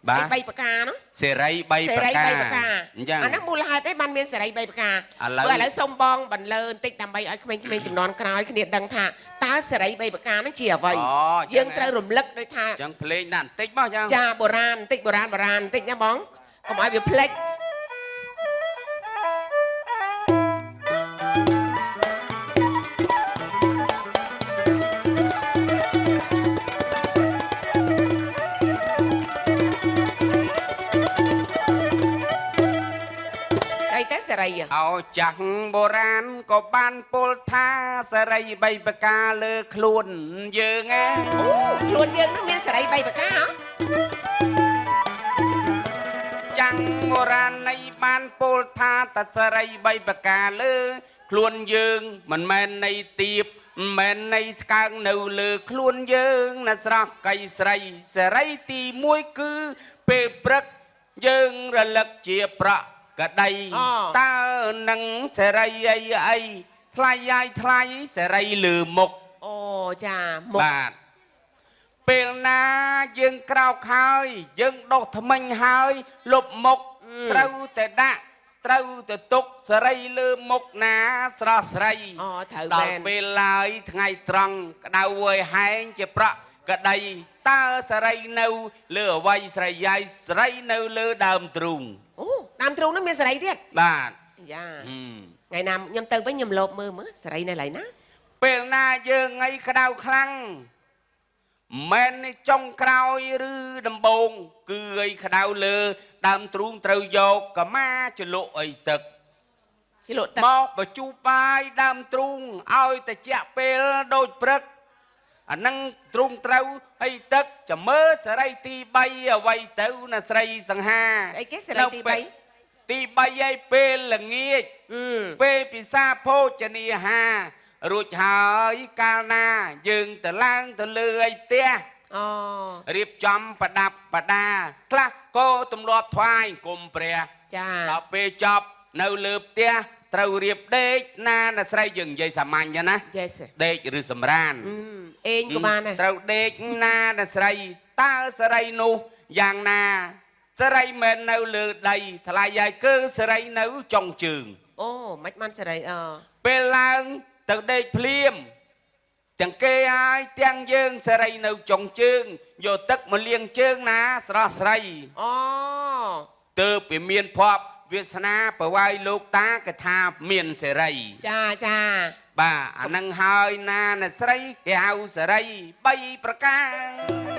បាទ ស្អី3ប្រការនោះ សេរី3 សេរី ប្រការ 3ប្រការ អញ្ចឹង អាហ្នឹងមូលហេតុអីបានមានសេរី3ប្រការ ឥឡូវ ព្រោះឥឡូវសុំបងបន្លឺបន្តិចដើម្បីឲ្យក្មេងៗចំនួនក្រោយគ្នាដឹងថាតើសេរី3ប្រការហ្នឹងជាអ្វី អូអញ្ចឹ យើងត្រូវរំលឹកដោយថា អញ្ចឹងភ្លេងដាក់បន្តិចមកអញ្ចឹង ចាបុរាណបន្តិចបុរាណបុរាណបន្តិចណាបងកុំឲ្យវាភ្លេចស្អីទៅសេរីហ៎ អោចាស់បុរាណក៏បានពោលថាសេរីបីប្រការលើខ្លួនយើងឯង អូខ្លួនយើងហ្នឹងមានសេរី3ប្រការហ៎ ចាំងបុរាណនៃបានពោលថាតសេរីបីប្រការលើខ្លួនយើងមិនមែននៃទៀបមិនមែននៃថ្កើងនៅលើខ្លួនយើងណាស្រស់កៃស្រីសេរីទី1គឺពេលព្រឹកយើងរលឹកជាប្រក់កដីតើនឹងសេរីអីអីថ្លៃអាយថ្លៃសេរីលើមុខ អូចាមុខ បាទពេលណាយើងក្រោកហើយយើងដុសថ្មិញហើយលុបមុខត្រូវតែដាក់ត្រូវតែទុកសេរីលើមុខណាស្រស់ស្រី អូត្រូវ ដល់ មែន ពេលឡើយថ្ងៃត្រង់ក្តៅហើយហែងជាប្រក់ក្តីតើសេរីនៅលើអ្វីស្រីយាយសេរីនៅលើដើមទ្រូង អូតាមទ្រូងហ្នឹងមានសេរីទៀត បាទ យ៉ា ហឹម ថ្ងៃណាខ្ញុំទៅវិញខ្ញុំលោបមើលមើលសេរីនៅកន្លែងណា ពេលណាយើងថ្ងៃក្តៅខ្លាំង មែននេះចុងក្រោយឬដំបូងគឺអីក្តៅលើ ដើមទ្រូងត្រូវយកកម្មាជ្រលក់អីទឹក ជាលក់ទឹក មកបជូបាយដើមទ្រូងឲ្យតែជាក់ពេលដូចព្រឹកអានឹងទ្រូងត្រូវហើយទឹកចាំមើលសេរីទី3អ្វីទៅណាស្រីសង្ហា ស្អីគេសេរីទី នៅពេលទី3ឯពេលល្ងាច 3អឺ ពេលពិសាភោជនីហារួចហើយកាលណាយើងទៅឡើងទៅលើឯផ្ទះ អូ រៀបចំប្រដាប់ប្រដាខ្លះក៏ទម្លាប់ថ្វាយគុំព្រះ ចា ដល់ពេលចប់នៅលើផ្ទះត្រូវរៀបដេកណាណាស្រីយើងនិយាយសាមញ្ញចឹងណា Yes ដេកឬសម្រាន អឺអេងក៏បានដែរ ត្រូវដេកណាណាស្រីតើសេរីនោះយ៉ាងណាសេរីមិននៅលើដីថ្លៃហើយគឺសេរីនៅចុងជើង អូមិនបានសេរីអ ពេលឡើងទៅដេកភ្លាមទាំងគេហើយទាំងយើងសេរីនៅចុងជើងយកទឹកមកលាងជើងណាស្រស់ស្រី អូ ទើបវាមានភ័ព្វវាសនាប្រវាយលោកតាគេថាមានសេរី ចាចា បាទអានឹងហើយណាអ្នកស្រីគេហៅសេរី3ប្រការ